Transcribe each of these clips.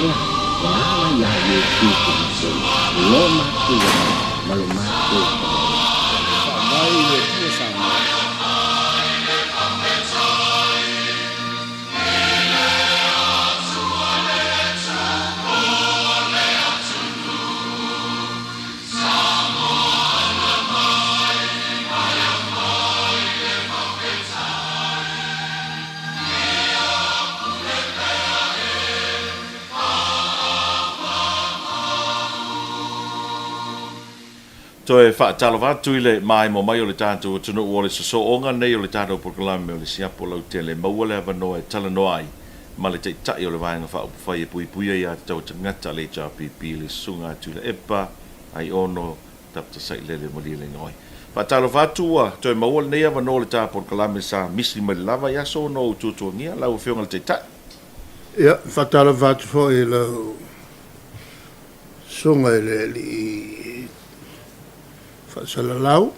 lea e ala iā Iesu Keriso lo matou Alii ma lo matou Faavae. Faavae i le Atua Samoa. Toe faatalofa atu i le maaemo mai o le tatou atunuu o le sosooga nei o le tatou polokalame o le Siapo Lautele maua le avanoa e talanoa ai ma le Taitai o le Vaega Faaupufai e Puipuia Aiā Tatau a Tagata, le HRPP, le Susuga a Tuilaepa Aiono Dr Sailele Malielegaoi. Faatalofa atu ua toe maua lenei avanoa o le ta polokalame sa misi mai le lava i aso ona ou tuatuagia lau Afioga i le Taitai. Ia, faatalofa atu foi i lau Susuga i le Alii Faasalalau,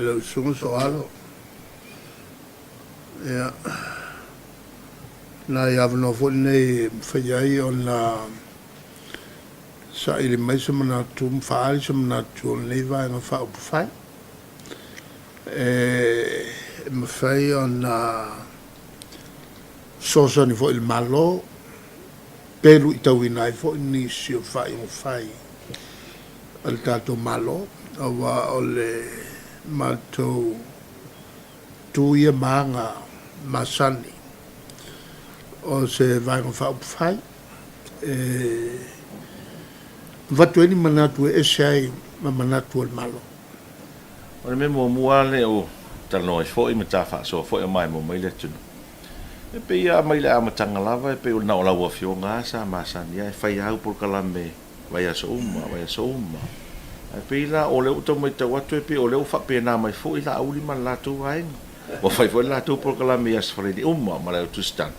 lau Susuga Soalo. Ia, nai avanoa foi lenei e mafai ai ona saili mai se manatu ma faaali se manatu o lenei Vaega Faaupufai e mafai ona fesoasoani foi i le Malo pe luitauina ai foi nisi o faaiuga fai a le tatou Malo, aua o le matou tu ia ma aga masani o se Vaega Faaupufai e avatu ai ni manatu e ese ai ma manatu o le Malo. O le mea muamua lava lea ua talanoa ai foi ma ta faasoa foi a maimoa mai le atunuu. E pei lava mai le amataga lava e pei na o lau Afioga lava sa masani ai e fai au polokalame vaiaso uma, vaiaso uma. Ae pei la o lea ua tau matau atu e pei o lea ua faapena mai foi Laauli ma le latou vaega. Ua fai foi le latou polokalame i Aso Faraile uma ma le au Tusitala.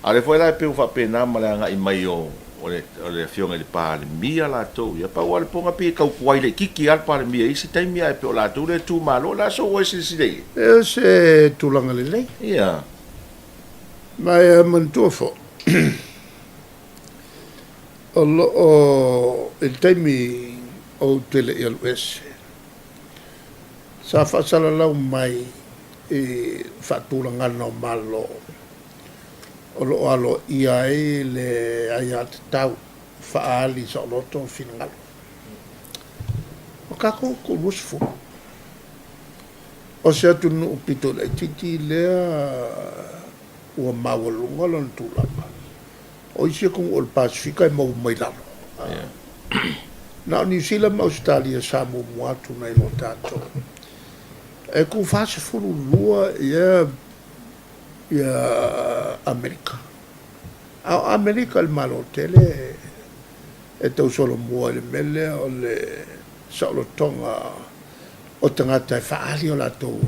A o lea foi la e pei ua faapena ma le agai mai o le Afioga i le Palemia latou ia. Pau lava le poga pei e tau tuai laitiiti lava le Palemia i isi taimi ae pei o latou lea e tu malo. O le a sou oe silasila i ai? E o se tulaga lelei. Ia. Ma e manatua foi, o lo o i le taimi ou te le i alu ese, sa faasalalau mai i faatulagaga o Malo o lo o aloaia ai le aiatatau faaali saoloto ma finagalo. O tatou toa 20, o se atunuu pito laitiiti lea ua maualuga lona tulaga. O isi atunuu o le Pasefika e maua mai lalo. Na o Niu Sila ma Ausetalia sa muamua atu nai lo tatou. E tu 42 ia Amerika. A o Amerika le Malo tele e tau solomua i le mea lea o le saolotoga o tagata e faaali o latou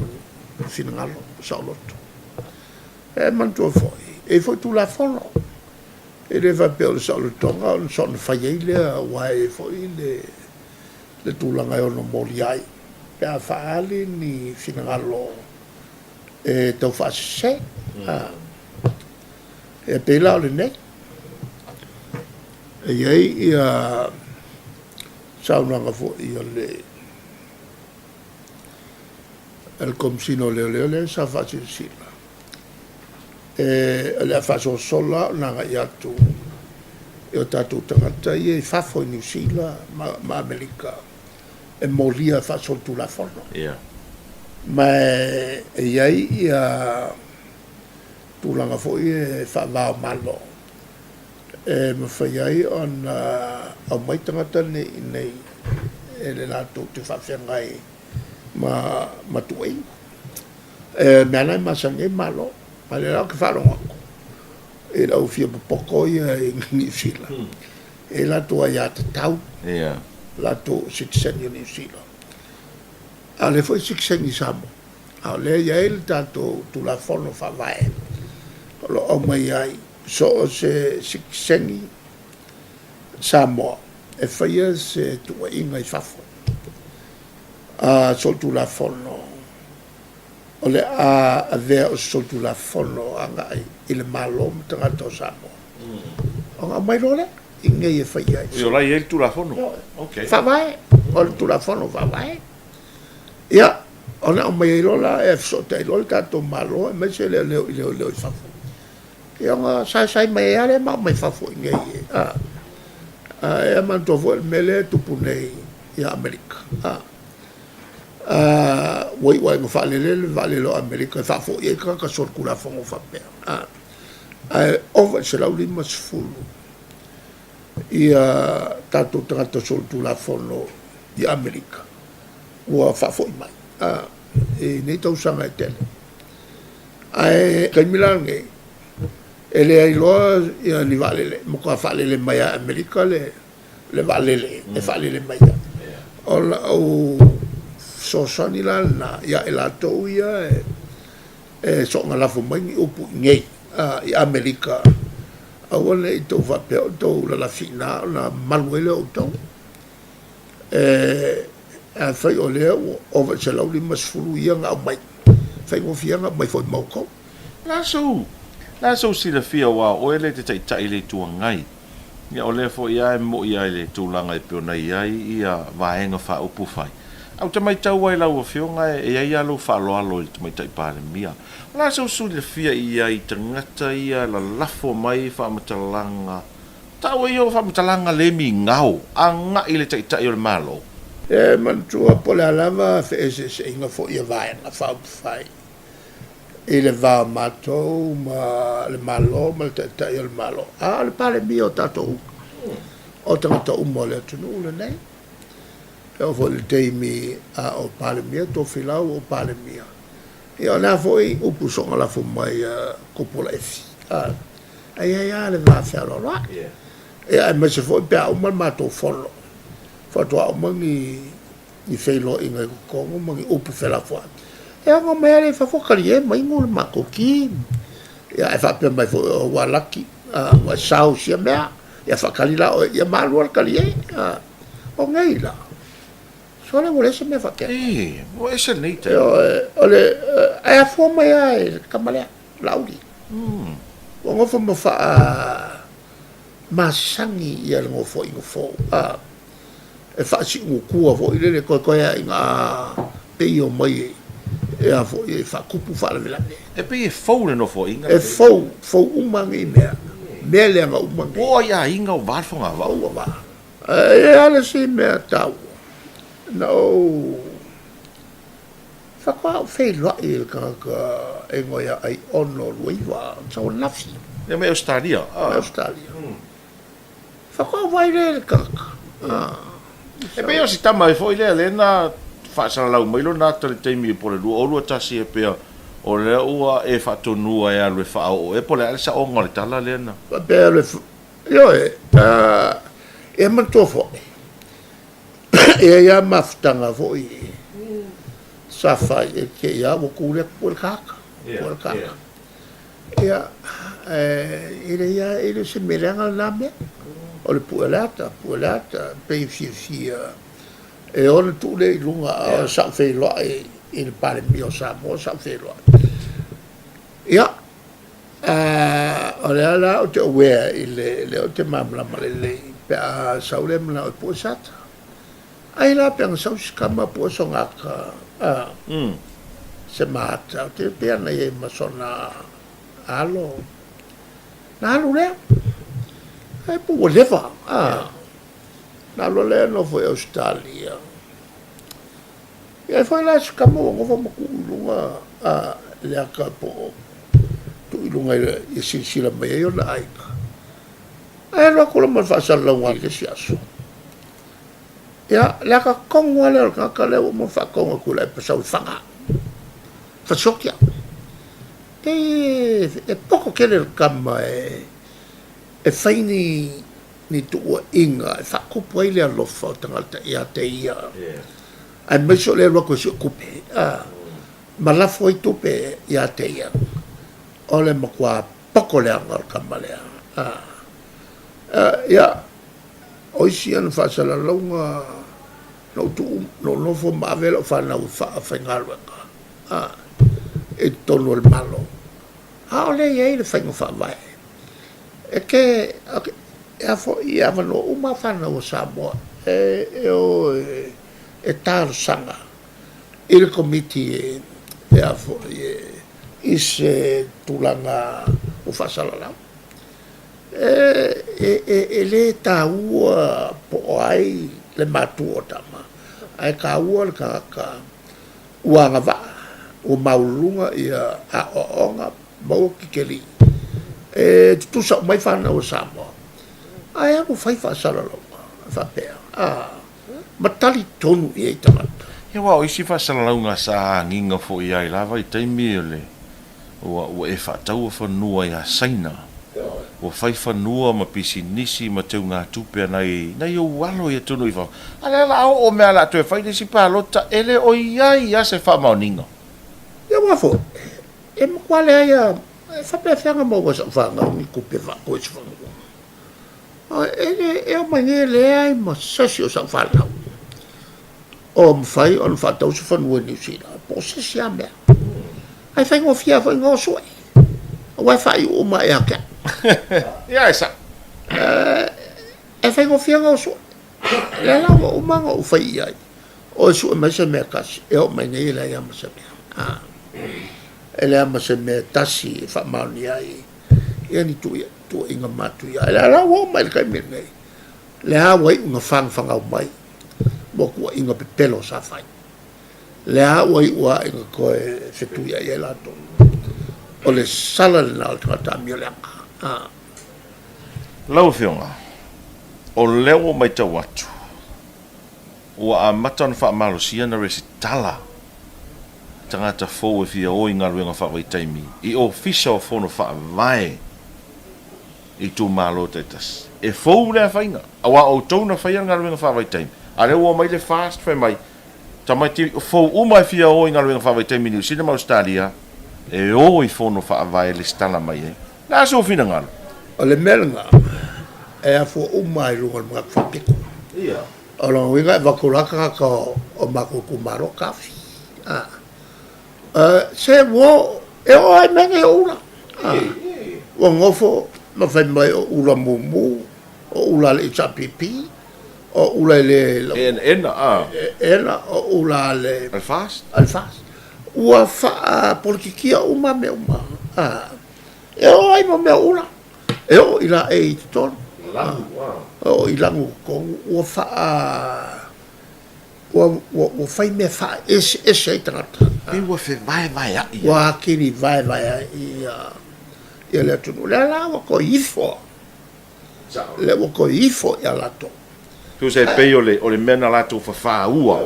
finagalo saoloto. E manatua foi, e i ai foi Tulafono. E le faapea o le saolotoga ona soona fai ai lea aua e i ai foi le tulaga e ono molia ai pe a faaali ni finagalo e tau faasese. E pei la o lenei, e i ai ia saunoaga foi a le Komesina o Leoleo lea sa faasilasila, o le a faasolosolo lava ona agai atu i o tatou tagata ia i fafo i Niu Sila ma Amerika e molia faasolitulafono. Ma e i ai ia tulaga foi e faava o Malo e mafai ai ona aumai tagata nei i inei e le latou te faafeagai ma tuuaiga. E mea la e masani ai Malo. A o lea la ou te faalogo atu i le au fia popoto ia i Niu Sila, e i ai latou aiatatau, latou sitiseni o Niu Sila, a o lea foi e sitiseni i Samoa. A o lea e i ai le tatou Tulafono Faavae o lo o aumai ai so o se sitiseni Samoa e faia se tuuaiga i fafo a solitulafono. O le a avea o se solitulafono agai i le Malo ma tagata o Samoa. Ona aumai loa lea i inei e fai ai. O la e i ai le Tulafono? Ok. Faavae, o le Tulafono Faavae. Ia, ona aumai ai loa la e fesootai loa le tatou Malo aemaise le leoleo i leoleo i fafo. Ia ona saesai mai ai lava lea ma aumai fafo i inei. A, a, e manatua foi le mea lea e tupu nei ia Amerika. A, ua iu lava ina faalele le vaalele o Amerika e faafoi ai tagata solitulafono faapea, ae ova i le 150 ia tatou tagata solitulafono i Amerika ua faafoi mai i nei tausaga e tele. Ae taimi la lenei, e leai loa ni vaalele, matua faalele mai lava e Amerika le le vaalele e faalele mai ai. O lau fesoasoani la lena ia i latou ia e soona lafo mai ni upu i inei i Amerika, aua ne i tou faapea o tou lalafi i ina ona malu ai lea o outou. E afai o lea ua ova i le 150 ia na aumai, faigofie lava ona aumai foi ma outou. O le a sou, le a sou silafia aua o oe lea e te taitai i le Itu Agai? Ia o lea foi lava e mo'i lava i le tulaga e pei ona i ai ia Vaega Faaupufai. Ae ou te matau lava i lau Afioga e i ai lava lou faaaloalo i le Tamaitai Palemia. O le a sou silafia i ai i tagata ia e lalafo mai faamatalaga, tau ai ia o faamatalaga le migao agai i le Taitai o le Malo? E manatua po o le a lava feeseeseaiga foi a Vaega Faaupufai i le va o matou ma le Malo ma le Taitai o le Malo, a o le Palemia o tatou uma, o tagata uma o le atunuu lenei. E oo foi i le taimi a o Palemia, Tofilau o Palemia, ia o le a foi upu soona lafo mai a Kopola Efi, a, e i ai lava le va fealoaloai. Ia aemaise foi pe a uma le matou fono, faatoa uma ni ni feiloaiga i totonu ma ni upu felafoai. E ono mai lava i fafo talie mai nu le matou team. Ia ae faapea mai foi, oh, ua laki, ua e sao i sia mea. Ia faatali la oe, ia malu lava le talie. O nei la, sole ua leai se mea faapena. E, ua ese lenei taimi. O le, ae afua mai lava i le tama lea, Laauli. Ua nofo ma faa masani ia le nofoaiga fou. E faasiugutua foi lele toe toe a ina pei o mai e a foi e faatupu faalavelave. E pei e fou le nofoaiga. E fou, fou uma nei mea, mea leaga uma nei. Ua oo i aiga o va le fogavaa. Ua va. E i ai lava le isi mea taua, na ou faatoa ou feiloai i le tagata e igoa ia Aiono Luaiva, sau ananafi. Ia mai Ausetalia. Mai Ausetalia. Faatoa vai lea i le tagata. E pei o si tama foi lea lea na faasalalau mai lona ata i le taimi po o le 2021 ea pea o lea ua e faatonua e alu e faaoo ea po o le a le saoga o le tala lea na. Faapea e alu e Ioe, ia manatua foi, e i ai lava mafutaga foi sa fai e te i lava ua tu lea pue le tagata, pue le tagata. Ia, e leai lava, e le o se mea leaga lena mea. O le pue o le ata, pue o le ata, pei e fiafia e ona tuu lea i luga, a o sa ou feiloai i le Palemia o Samoa, sa ou feiloai. Ia, o lea la ou te aware i le, lea ou te malamalama lelei pe a sau le manao e pue se ata. Ai la pe ana sau si tama pue sona ata, a, se ma ata, ou te pei ana i ai ma sona alo. Na alu lea, ae po ua leva, a. Na alu lea nofo i Ausetalia. Ia e foi la si tama ua nofo ma tuu i luga, a, le ata po o tuu i luga ia silasila mai ai ona aiga. Ae alu atu la ma le faasalalauga i le isi aso. Ia, le ata tonu lava lea o le tagata lea ua uma ona faatonu atu i le aipasau i Faga. Fasioti au. Pei e poto tele le tama e fai ni ni tuuaiga e faatupu ai le alofa o tagata ia te ia. Aemaise o le alu atu e sue tupe, ma lafo ai tupe ia te ia. O le matua poto leaga o le tama lea. Ia, O isi ana faasalalauga na ou tuu, na ou nofo ma ave lau fanau e faafaigaluega. i totonu o le Malo, ʻaʻole i ai le faiga faavae e ke, e a foi, e avanoa uma lava fanau a Samoa e o e talosaga i le Komiti e a foi i se tulaga ua faasalalau. E le taua po o ai le matua o tama, ae taua le tagata ua agavaa, ua maualuluga ia aoaoga, maua titeli e tutusa uma ai fanau a Samoa. Ae alu fai faasalalauga faapea, a, ma tali tonu i ai tagata. Ia aua o isi faasalalauga sa agiga foi ai lava i taimi o le Ua ua e faataua fanua iā Saina. Ua fai fanua ma pisinisi ma teugatupe a nai nai ou alo i atunuu i fafo. A lea la a oo mea la a toe fai le isi palota e le o i ai a se faamaoniga. Ia aua foi, e matua leai a, e faapefea ona maua e sau fanau ni tupe faatoe se fanua. E le, e omai nei e leai ma se isi o sau fanau o mafai ona faatau se fanua i Niu Sila, po o se isi lava mea. Ae faigofie lava foi ona o sue, aua e faaiu uma ia te au. Ia, e sao. E faigofie ona o sue. O lea la ua uma ona ou fai i ai, o e sue mai se mea tasi, e oo mai nei e leai lava ma se mea. E leai lava ma se mea e tasi e faamaonia ai ia ni tuuaiga matuia. Ae o lea la ua oo mai i le taimi lenei, o lea ua iu ina fagafagau mai mo tuuaiga pepelo sa fai. Lea ua iu lava ina toe fetuiai ai latou. O le sala lena o le tagata amio leaga. Lau Afioga, o lea ua matau atu, ua amata ona faamalosia ona resitala tagata fou e fia o i galuega faavaitaimi i Ofisa o Fono Faavae i itumalo taitasi. E fou lea faiga, aua o outou na faia le galuega faavaitaimi, a o lea ua omai le FAST fai mai, tamaiti fou uma e fia o i galuega faavaitaimi i Niu Sila ma Ausetalia, e o i Fono Faavae e lesitala mai ai. O le a sou finagalo? O le mea lena, e afua uma lava i luga o le manatu faapito. O lona uiga e avatu loa tagata o matou itumalo taofi. Se ua e oo lava i mea nei o ula. Ua nofo ma fai mai o ula mumu, o ula a le HRPP, o ula e le... Ena, a. Ena, o ula a le... A le FAST. A le FAST. Ua faapolokikia uma mea uma. E oo ai ma mea o ula. E oo i laei i totonu. Lagu, a. E oo i lagu i totonu. Ua faa... Ua, ua, ua fai mea faaeseese ai tagata. Pei ua fevaevaea'i. Ua atili vaevaea'i ia, ia le atunuu. O lea la ua toe ifo. Sao. Lea ua toe ifo ia latou. Tusa e pei o le, o le mea na latou fafaua,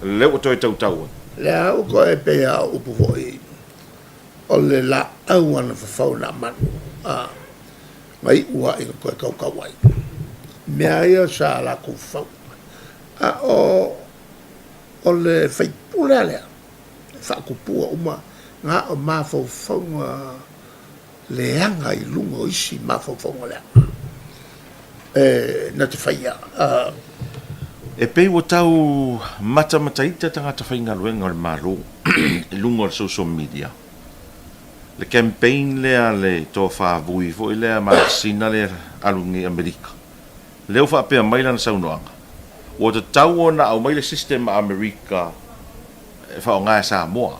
lea ua toe tautau ai. Lea ua toe pei lava o upu foi o le laau a na fafau e nā manu, a, na iu lava ina toe tautau ai. Mea ia sa latou fafau. A o, o le faipule lava lea, e faatupua uma na o mafaufauga leaga i luga o isi mafaufauga leaga e na te faia. E pei ua tau matamataita tagata faigaluega o le Malo i luga o le social media, le campaign lea a le tofa vui foi lea masina lea alu nei i Amerika. Lea ua faapea mai lana saunoaga, ua tatau ona aumai le system a Amerika e faaaoga e Samoa.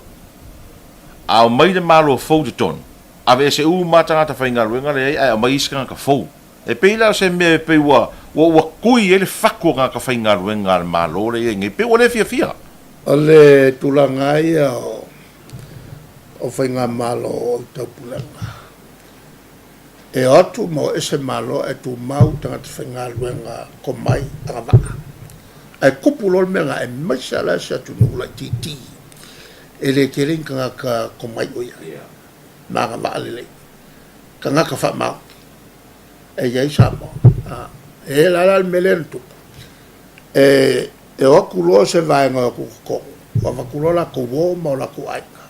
A aumai le Malo fou i totonu, aveese uma lava tagata faigaluega lea e i ai ae aumai isi tagata fou. E pei la o se mea e pei ua ua kui ai le fatu o tagata faigaluega a le Malo lea e i ai nei, pei ua le fiafia. O le tulaga lava ia o faigamalo o le taupulega, e o atu ma o ese Malo ae tumau tagata faigaluega tomai agavaa. Ae tupu loa le mea lena, aemaise lava la se atunuu laitiiti e le tele ni tagata tomai o i ai ma agavaa lelei, tagata faamaoni e i ai Samoa. E la la le mea lea na tupu, e o atu loa se vaega o atu i totonu, ua avatu loa latou uo ma o latou aiga,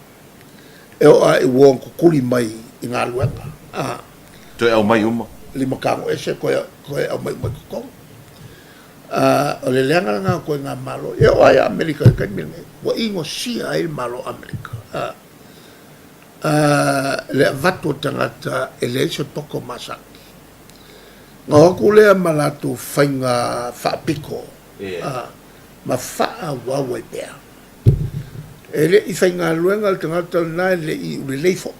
e oo lava i uo na tutuli mai i galuega. Toe aumai uma. Limatago ese toe aumai uma i totonu. O le leaga lena o ituaiga Malo. E oo lava ia Amerika i le taimi lenei, ua inosia ai le Malo o Amerika. Le avatu o tagata e leai se poko masani. Ona o atu lea ma latou faiga faapiko ma faaauau ai pea. E le i faigaluega le tagata lena e le i ulelei foi.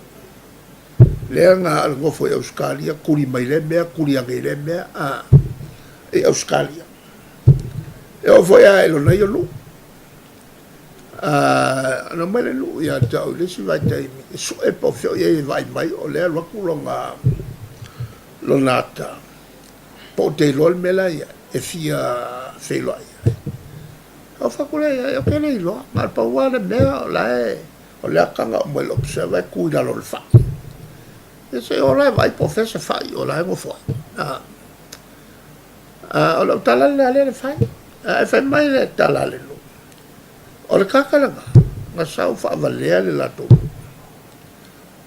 Lea na nofo i Ausetalia, kuli mai lea mea, kuli ane i lea mea, i Ausetalia. E oo foi lava i lona ia nuu. Na omai le nuu ia te au i le isi vaitaimi e sue po o fea o i ai e vaai mai o lea e alu atu lona, lona ata po o te iloa le mea la e i ai e fia feiloai ai. Ou fai atu lea i ai, ou te le iloa, na o le pau lava le mea o la e, o le ata na oo mai i le observer e tu i lalo o le fai. Ia se i oo la e vaai po o fea se fai o la e nofo ai. O lau tala lena lea na fai. Ae fai mai le tala a le nuu, o le tagata lena, na sau faavalea le latou nuu.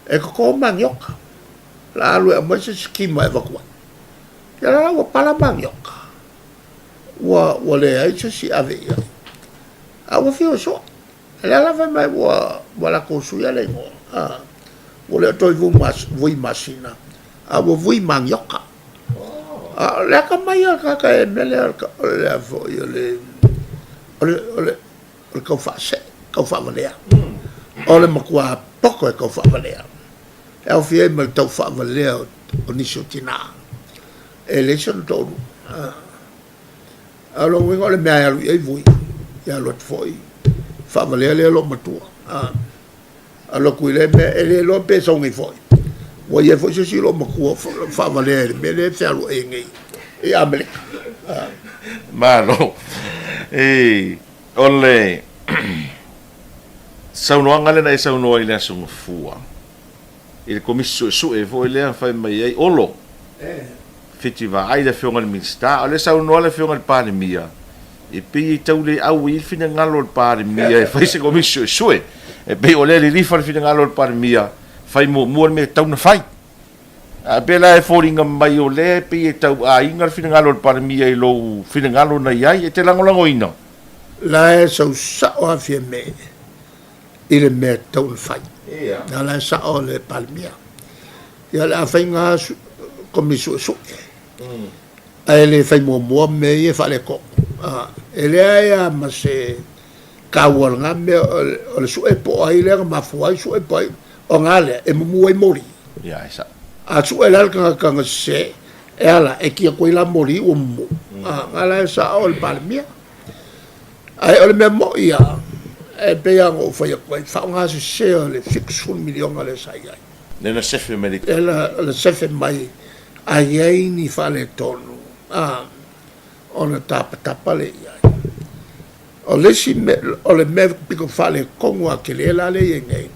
E toto manioka. O le a alu e aumai se sikima e avatu ai. Ia la ua pala manioka. Ua, ua leai se isi ave i ai. A ua fiu e soa. O lea la fai mai ua, ua latou suia le igoa. Ua le o toe vui masina, a ua vui manioka. A o le atamai o le tagata e mea lea o le a foi o le o le o le o le tau faasee, tau faavalea. O le matua poto e tau faavalea. E aofia ai ma le tau faavalea o nisi o tina. E leai sona toalua. A o lona uiga o le mea e alu i ai vui, ia alu atu foi faavalea lea loomatua. Alu atu i lea mea, e le iloa pe sau nei foi. Ua i ai foi se isi loomatua faavalea i le mea lea e fealuai ai nei i Amerika. Malo. E, o le saunoaga lea na e saunoa i le Aso Gafua, i le Komisi Suesue foi lea na fai mai ai, Olo, Fiti vaai le Afioga i le Minisita, a o lea e saunoa le Afioga i le Palemia, e pei e tau le au i ai le finagalo o le Palemia e fai se Komisi Suesue. E pei o lea e lilifa le finagalo o le Palemia, fai muamua le mea e tatau ona fai. Ae pei la e foliga mai o lea e pei e tau aiga le finagalo o le Palemia i lou finagalo na i ai, e te lagolagoina? La e sau sao lava Fiame i le mea e tatau ona fai. Ia la e sao le Palemia. Ia o le a fai na Komisi Suesue. Ae le fai muamua mea ia e faaletonu. E leai lava ma se taua o lena mea o le sue po o ai lea na mafua ai sue po o ai. O na lea e mumu ai moli. Ia, e sao. A sue la le tagata na sese, e a la, e ki atu ai la moli ua mumu. Na la e sao le Palemia. Ae o le mea moi lava, e pei lava ona ou fai atu ai, faaaoga sese o le $70 miliona lea sa i ai. Lea na sefe mai le. Lea na sefe mai a i ai ni faaletonu, a, ona tapatapa lea i ai. O le isi mea, o le mea pito faaletonu lava tele la lea e i ai nei,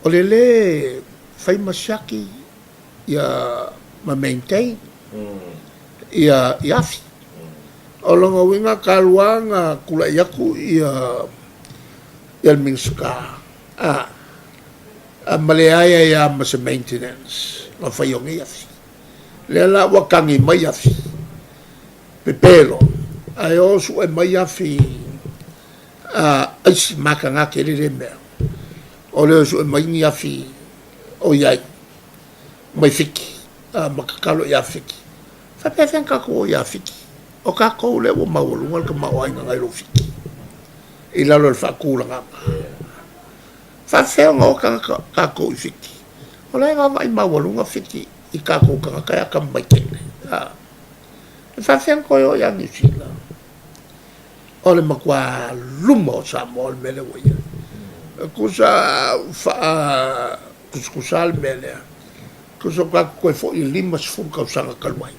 o le lē fai ma siaki ia ma maintain ia afi. O lona uiga talu lava ona tulai atu ia le Minisita, a, ma leai ai lava ma se maintenance na fai o nei afi. Lea la ua tagi mai afi, pepe loa, ae o sue mai afi aisi mataga tele lea mea. O le o sue mai ni afi o i ai mai Fiti, ma tatalo ia Fiti. Faapefea ona tatou o ia Fiti? O tatou lea ua maualuga le tamaoaiga nai lo Fiti i lalo o le faatulagaga. Faapefea ona o tagata tatou i Fiti? O la e vaavaai maualuga Fiti i tatou tagata e atamamai tele. E faapefea ona toe o ia Niu Sila? O le matua luma o Samoa le mea lea ua i ai. E tusa faatusatusa le mea lea. Tusa ua tatou toe foi i le 50 tausaga talu ai.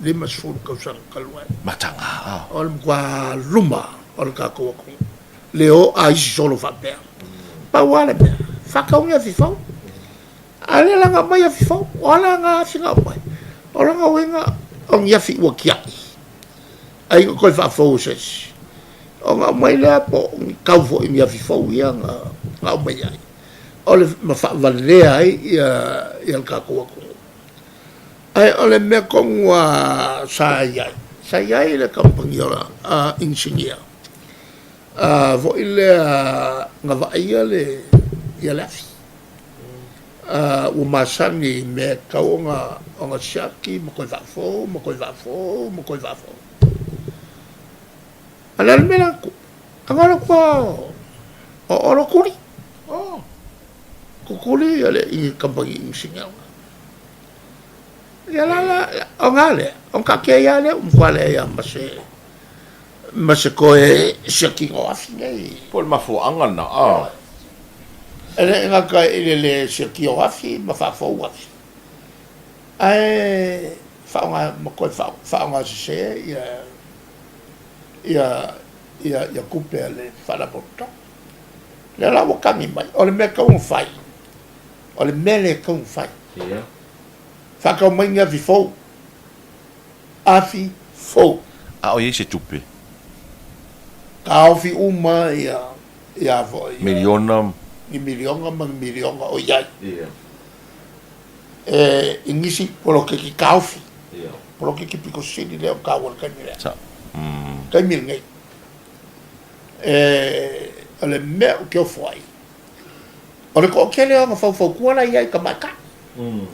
50 tausaga talu ai. Mataga. O le matua luma o le tatou atunuu. Le o a isi solo faapea. Pau lava le mea, faatau ni afi fou. A o lea la na aumai afi fou, o a la na afi na aumai? O lona uiga, o ni afi ua tiai, ai ua toe faafou e se isi. Ona aumai lea po o ni kau foi ni afi fou ia na aumai ai, o le ma faavalea ai ia le tatou atunuu. Ae o le mea tonu lava sa i ai, sa i ai le kamupani o inisinia foi lea na vaaia le afi. Ua masani i mea e tatau ona, ona siaki ma toe faafou ma toe faafou ma toe faafou. A o le a le mea la tupu? Ana le tua o Olo tuli. Oh. Tutuli ia le i kamupani inisinia. Ia la la, o nga lea, o taatia ai lava lea ua matua leai lava ma se, ma se toe siakiga o afi nei. Po o le mafuaaga lena, a. E le gata i le le siakia o afi ma faafou afi, ae faaaoga ma toe faaaoga sese ia ia ia ia tupe a le Faalapotopotoga. Lea la ua tagi mai, o le mea e tatau ona fai, o le mea lea e tatau ona fai, faatau mai ni afi fou, afi fou. A o i ai se tupe? Taofi uma ia ia foi ia. Miliona. Ni miliona ma ni miliona o i ai. Ia. E, i nisi poloketi taofi. Ia. Poloketi pito sili lea o taua i le taimi lea. Sa. Mm. Taimi lenei. E, o le mea ou te ofo ai, o le toatele o ana faufautua la i ai i tamaitai. Mm.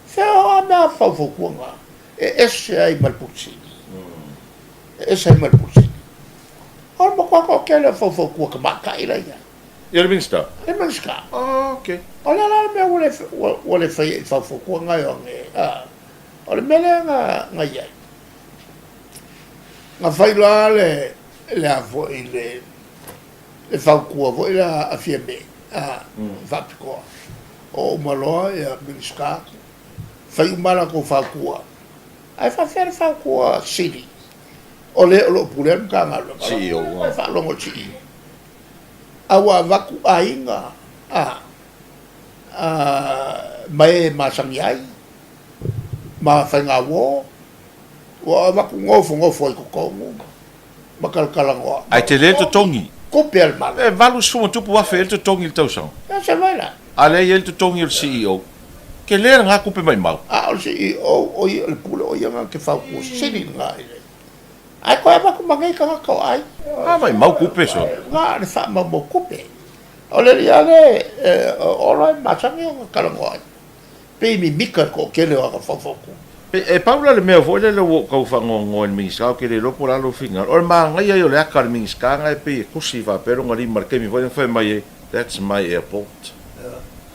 Fea o a mea faufautua na e ese ai ma le Pule Sili. Mm. E ese ai ma le Pule Sili. O le matua toatele o faufautua tamaitai la i ai. Ia le Minisita? Le Minisita. Oh, okay. O le a la le mea ua le, ua, ua le faia i faufautua na e o age, a, o le mea lea na, na i ai. Na fai loa le, le a foi le, le fautua foi lea a Fiame, a, mm. faapitoa. O uma loa ia Minisita, fai uma latou fautua. Ae faafefea le fautua sili? O le o lo o pulea le Matagaluega. CEO. E faalogo i le CEO. A ua avatu aiga a, a, ma e masani ai, ma faigauo, ua avatu nofonofo ai totonu ma talatalanoa. Ae tele le totogi. Tupe a le Malo. E 80 ma tupu afe ai le totogi i le tausaga. Ia se vai la. A lea e i ai le totogi o le CEO. Tele lena tupe maimau. A o le CEO, o ia o le pule, o ia na te fautua sili lena i le. Ae toe avatu ma nei tagata o ai. A maimau tupe sole. Na le faamaumau tupe. O le alii lava lea, o Olo e masani ona talanoa ai. Pei mimika le toatele o ana faufautua. E pau la le mea foi lele ua ou tau faanoanoa i le Minisita, ou te le iloa po o le a lou finagalo. O le manaia ia o le aka a le Minisita na e pei e tusi faapea lona lima i le taimi foi lea na fai mai ai, That's my airport.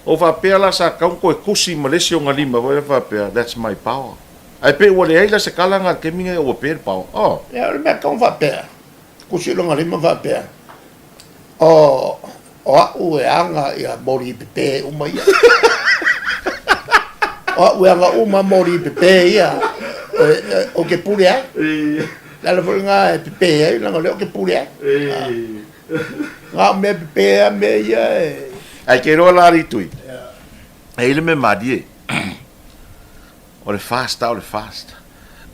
Ou faapea la sa tatau ona toe tusi ma le isi ona lima foi lea faapea, That's my power. Ae pei ua leai la se tala na i le taimi nei ua pe le power. Oh. Ia, o le mea tatau ona faapea, tusi lona lima faapea, O, o a'u e aga ia moli pepe uma ia. O a'u e aga uma moli pepe ia, ou te pule ai. Le ala foi lena e pepe ai, leaga o lea ou te pule ai. Na o mea pepe a mea ia e. Ae ke iloa la alii tui, e i ai le mea malie, o le fast a o le fast.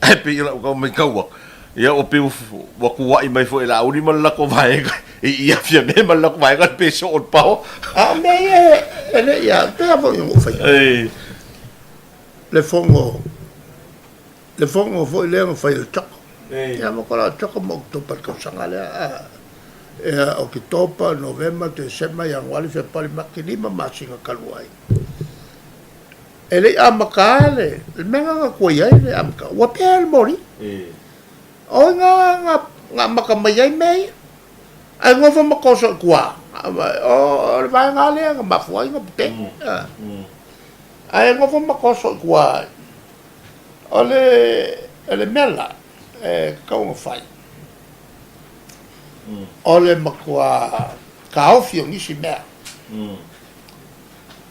Ae pei o lau tau matau atu, ia ua pei ua tuuai mai foi e Laauli ma le latou vaega i i a Fiame ma le latou vaega le pe soo o le paoa. A o mea ia e le i a, pei lava foi ona ou fai atu. Le fono, le fono foi lea na fai e le Choko. Ia ma ko la Choko ma Oketopa i le tausaga lea, a, ia Oketopa, Novema, Tesema, Ianuari, Fepuari, Mati, lima masina talu ai. E le i amata le, le mea lena na tuai ai le amata, ua pea le moli. O ai na, na, na amata mai ai mea ia? Ae nofo ma toso i tua, o le vaega lea na mafua ai ona pepē. Ae nofo ma toso i tua, o le, o le mea la e tatau ona fai, o le matua taofi o nisi mea.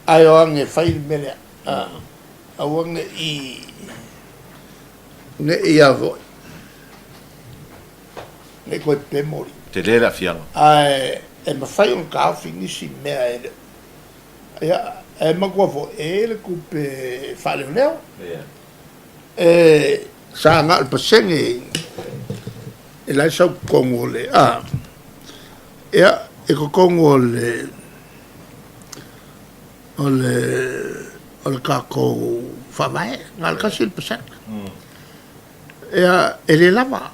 Ae o age fai le mea lea, aua ne i, ne i a foi, ne i toe pepē moli. Tele le aafiaga. Ae e mafai ona taofi nisi mea e le o, ia, e manatua foi, e i ai le tupe faaleoleo, e sa na o le pasene e la e sau i totonu o le, a, ia, i totonu o le o le o le tatou faavae, na o le 1%. Ia, e le lava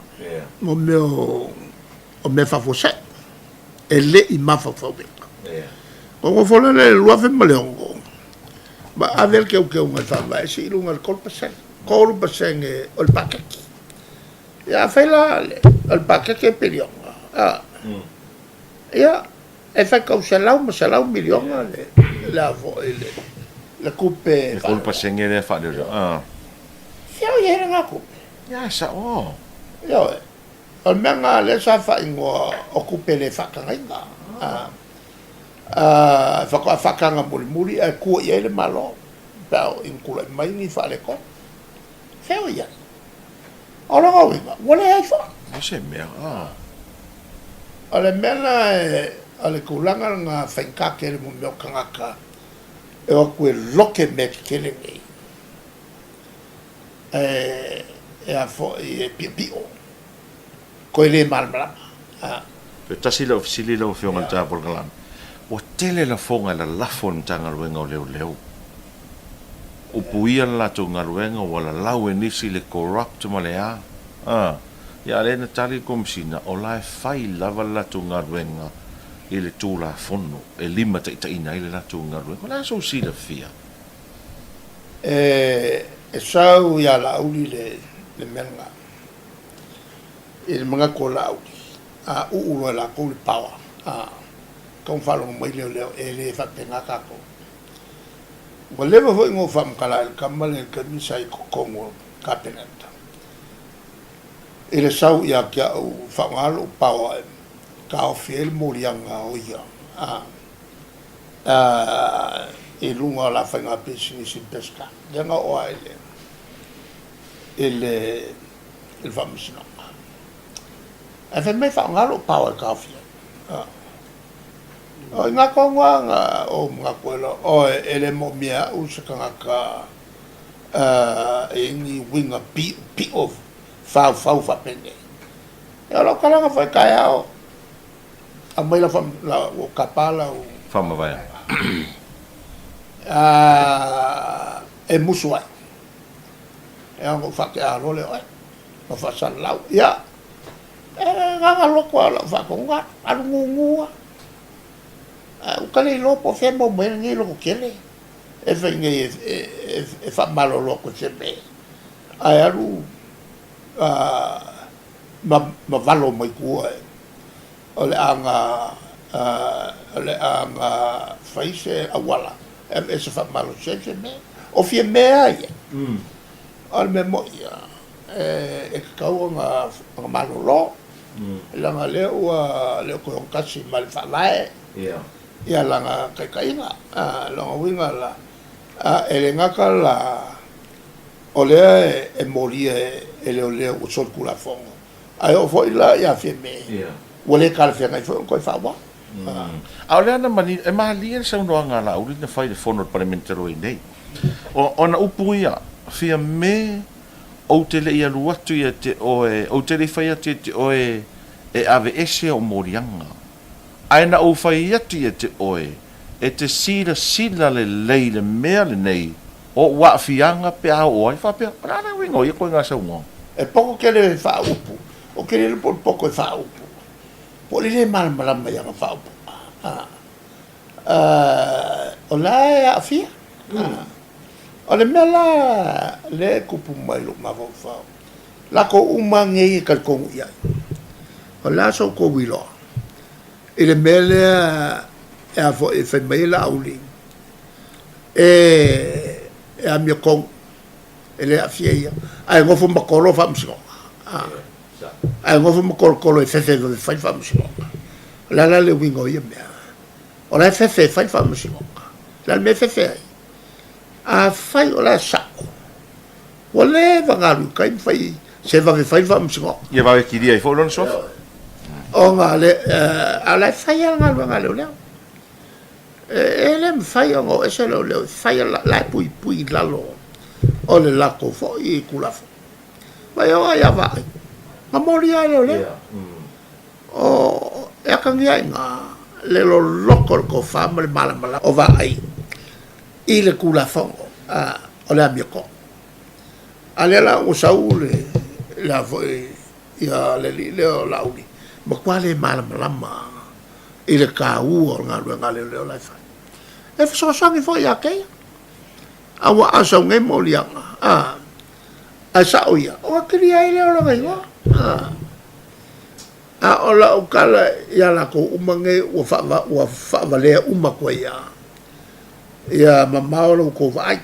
mo mea o mea faafuasei, e le i mafaufauina. Ona nofo loa lea i le 2006, Ma ave le teuteuga i le Faavae sii i luga i le 3%, 3% o le paketi. Ia afai la o le paketi e piliona, a, ia e faitau selau ma selau miliona le, le a foi le, le tupe. Le 3% lea faaleoleo, a. Fea o i ai lena tupe? Ia, e sao. Ioe. O le mea lena lea sa faaigoa o tupe le faatagaina. A, faatoa faataga mulimuli ae tua i ai le Malo pe a oo ina tulai mai ni faaletonu. Fea o i ai? O lona uiga, ua leai foi. O se mea, a. O le mea lena, o le tulaga lena faigata tele mo mea o tagata e o atu e lote mea tetele nei. E a foi e piopio, toe le malamalama. Toe tasi lau fesili lau Afioga i le Ta Polokalame. Ua tele lafoga e lalafo e le Matagaluega o Leoleo. Upuia le latou galuega ua lalau e nisi le corrupt ma le a. A, ia a lea na tali le Komesina o la e fai lava le latou galuega i le Tulafono e limataitaiina ai le latou galuega. O le a sou silafia? E sau ia Laauli le mea lena, i le manatu o Laauli, a uu loa e latou le power, a tatau ona faalogo mai leoleo, e le faapena tatou. Ua leva foi ona ou faamatala i le tama lea i le taimi sa i totonu o le Kapeneta, i le sau ia te au faaaoga lou power e taofi ai le moliaga o ia, a. i luga o la faiga pisinisi i Peseta, lea na oo ai i le faamasinoga. Ae fai mai faaaoga lou power e taofia ai. O i ina tonu lava na ou manatu ai loa, oi e le moomia e au se tagata e i ai ni uiga piopio faufau faapenei. O lau talaga foi taeao, Aumai lau ua ou tapa lau Faamavae. E musu ai. E ao ona ou faatea loa lea o oe, ma faasalalau. Ia, e gaga loto lava lau faatonuga, alu gugu lava. Ae ua ta le iloa po o fea e maua mai ai lenei loto tele e fai nei e faamalolo atu e Fiame, ae alu ma valo mai tua e o le a na o le a na fai se auala e aveese faamalosi ai Fiame. O Fiame lava ia, o le mea moni ia, e tatau ona malolo, leaga o lea ua le o toe ogatasi ma le Faavae ia lana taitaiga. O lona uiga la, e le gata la o lea e molia e leoleo ua solitulafono, Ae oo foi la ia Fiame, ua le talafeagai foi ona toe faaauau. A o lea na manino, e malie le saunoaga a Laauli na fai i le fono a le Palemene talu ai nei. O ana upu ia, Fiame, ou te le i alu atu ia te oe, ou te le i fai atu ia te oe e aveese ou moliaga. Ae na ou fai atu ia te oe, e te silasila lelei i le mea lenei, O ou aafiaga pe a oo ai, faapea, o le a le uiga o ia koiga saunoaga? E poto tele faaupu, ou te le iloa po o le poto e faaupu, po o le le malamalama i ana faaupuga. O la e aafia. O le mea la lea e tupu mai i lou mafaufau, latou uma nei e talitonu i ai, o le a so outou iloa i le mea lea e a foi e fai mai ai Laauli, e amiotonu, e le aafia ia, ae nofo ma tolo faamasinoga. Ae nofo ma tolotolo e fefe e fai le faamasinoga. O le a la le uiga o ia mea? O la e fefe e fai le faamasinoga. O le a le mea e fefe ai? Afai o la e sao, ua leva ona alu i tai ma fai se vave fai le faamasinoga. Ia vave kilia ai foi lona suafa. Ona le, a o la e fai lava le galuega a leoleo. E le mafai ona o ese leoleo e fai la e puipui i lalo o le latou foi Tulafono. Ma e oo lava ia Vaai, na molia e leoleo. O, e atagia ai i ina le loloto o le tofa ma le malamalama o Vaai i le Tulafono o le amiotonu. A lea la ua sau le, le a foi, ia le alii lea o Laauli, matua le malamalama i le taua o le galuega a leoleo la e fai. E fesoasoani foi ia te ia. A ua asau nei moliaga, a, ae sao ia, ona kilia ai lea o lona igoa. A, a o lau tala iā latou uma nei ua faava, ua faavalea uma atu ai lava, ia mamao la outou vaai.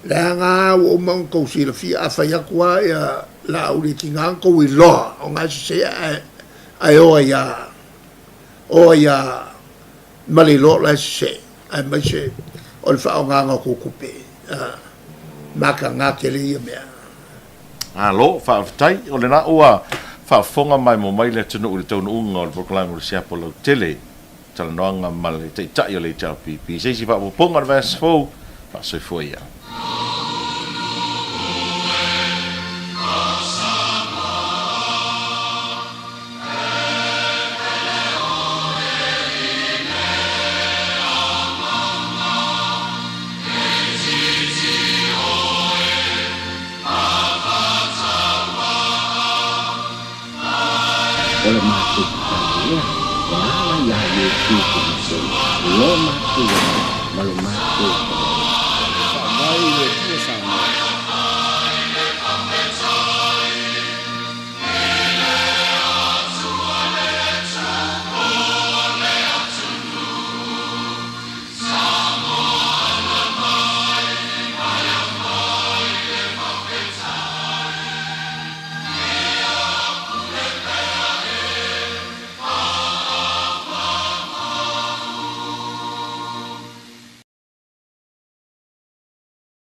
Leaga ua uma ona tou silafia, a fai atu lava ia Laauli e tiga ona tou iloa ona e sese ae, ae o ai lava, o ai lava ma le iloa o la e sese, aemaise o le faaaogaina o tou tupe. A, mataga tele ia mea. Malo, faafetai. O lena ua faafofoga maimoa mai le atunuu i le taunuuga o le polokalame o le Siapo Lautele. Talanoaga ma le Taitai o le HRPP. Se isi faaopoopoga o le vaiaso fou, faasoifua ia. O le matou tatalo lea e ala iā Iesu Keriso lo matou ola ma lo matou.